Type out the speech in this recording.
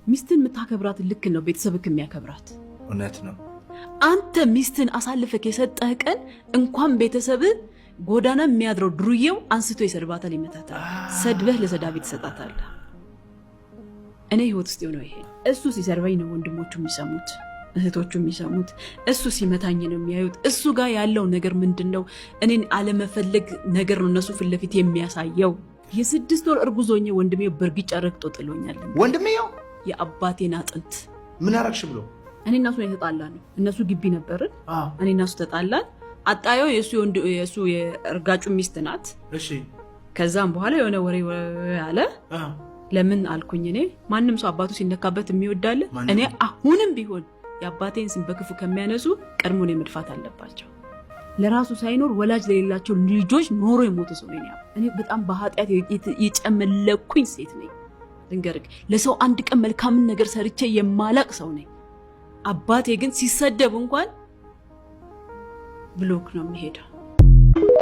ሚስትን የምታከብራት ልክ ነው ቤተሰብክ የሚያከብራት። እውነት ነው። አንተ ሚስትን አሳልፈክ የሰጠህ ቀን እንኳን ቤተሰብ ጎዳና የሚያድረው ዱርዬው አንስቶ ይሰድባታል፣ ይመታታል። ሰድበህ ለሰዳቢ ትሰጣታለህ። እኔ ህይወት ውስጥ የሆነው ይሄ፣ እሱ ሲሰርበኝ ነው ወንድሞቹ የሚሰሙት፣ እህቶቹ የሚሰሙት። እሱ ሲመታኝ ነው የሚያዩት። እሱ ጋር ያለው ነገር ምንድን ነው? እኔን አለመፈለግ ነገር ነው እነሱ ፊት ለፊት የሚያሳየው። የ6 ወር እርጉዝ ሆኜ ወንድሜ በእርግጫ ረግጦ ጥሎኛል። ወንድሜው? የአባቴን አጥንት። ምን አረግሽ ብሎ? እኔ እና እሱ የተጣላነው። እነሱ ግቢ ነበርን። እኔ እና እሱ ተጣላን። አጣየው የእሱ የእርጋጩ ሚስት ናት። ከዛም በኋላ የሆነ ወሬ አለ። ለምን አልኩኝ። እኔ ማንም ሰው አባቱ ሲነካበት የሚወዳለ? እኔ አሁንም ቢሆን የአባቴን ስም በክፉ ከሚያነሱ ቀድሞ እኔን መድፋት አለባቸው። ለራሱ ሳይኖር ወላጅ ለሌላቸው ልጆች ኖሮ የሞተ ሰው ነኝ። እኔ በጣም በኃጢአት የጨመለኩኝ ሴት ነኝ። ልንገርህ፣ ለሰው አንድ ቀን መልካምን ነገር ሰርቼ የማላቅ ሰው ነኝ። አባቴ ግን ሲሰደብ እንኳን block ነው የሚሄደው።